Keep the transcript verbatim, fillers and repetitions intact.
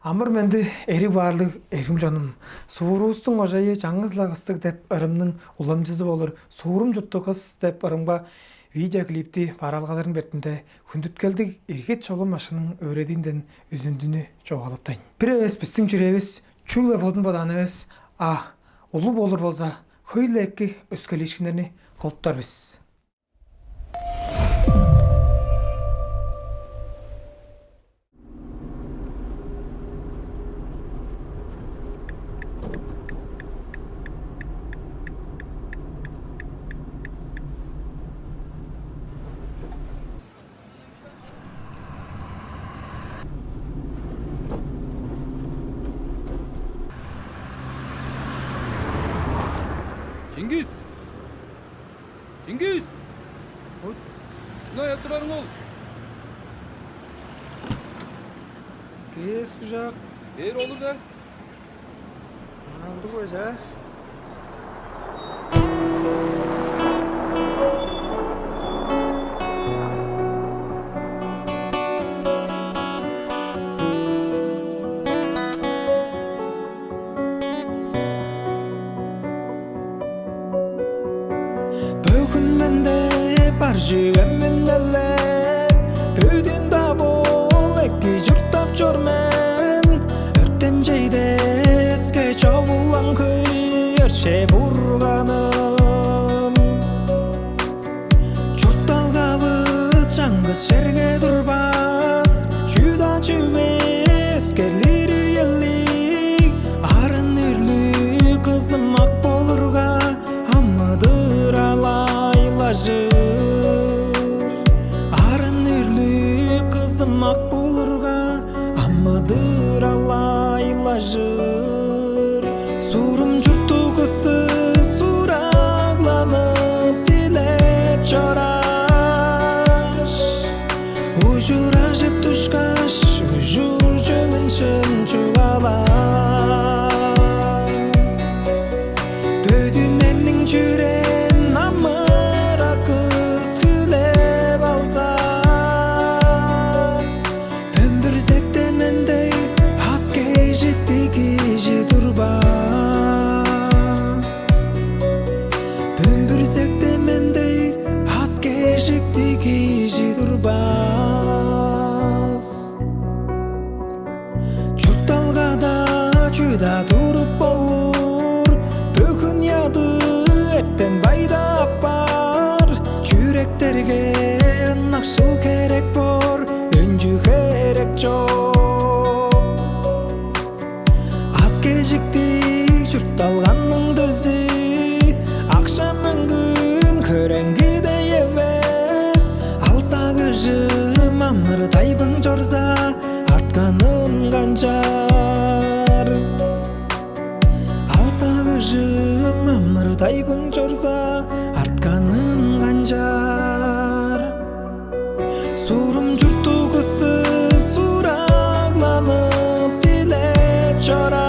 Амыр-менди, эриг баарлыг эргим чонум. «Суурувустуң кожайы чаңгыс-ла кыстыг» деп ырымның уламчызы болур «Суурум чурттуг кыс» деп ырымга видеоклипти бараалгаларының бетинде хүндүткелдиг Иргит Шолбан башкының өөредиинден үзүндүнү чугаалаптайн. Бир эвес бистиң чүрээвис чүгле бодун бодаан эвес, а улуг болур болза, хөй-ле эки өскерлиишкиннерни кылыптар бис. Чингис! Чингис! Ой. Шынай аттырарың ол? Кээс, ужак. Бээр олужа. Андыг бе, чаа? Бөгүн менде бар чүвем үнелеп, бүдүн-даа бо эки чурттап чор мен. Өртемчейде өске човулаң хөй өршээ бурганым. Чуртталгавыс чаңгыс черге турбас, чүү-даа чүве өскерлир үелиг. Арын үрлүг кызым ак болурга, амыдырал айлажыр. Арын үрлүг кызым ак болурга, амыдырал айлажыр. Суурум чурттуг кысты сурагланып дилеп чорааш, ужуражып душкаш, ужур чөвүн шын чугаалаан. Бөдүнениң чүрээн амырак кыс хүлээп алза, бөмбүрзекте мендей ас-кежиктиг кижи турбас. Бөмбүрзекте мендей ас-кежиктиг кижи турбас. Чуртталгада чүү-даа туруп болур, бөгүн ыяды, эртен байда аппаар. Чүректерге ынакшыл херек боор, өнчү херек чок. Ас-кежиктиг чуртталганың дөзү акша-мөңгүн көреңгидей эвес. Алза-кыжым амыр-тайбың чорза, артканын канчаар? Алза-кыжым амыр-тайбың чорза, артканын канчаар? Суурум чурттуг кысты сурагланып дилеп чорааш,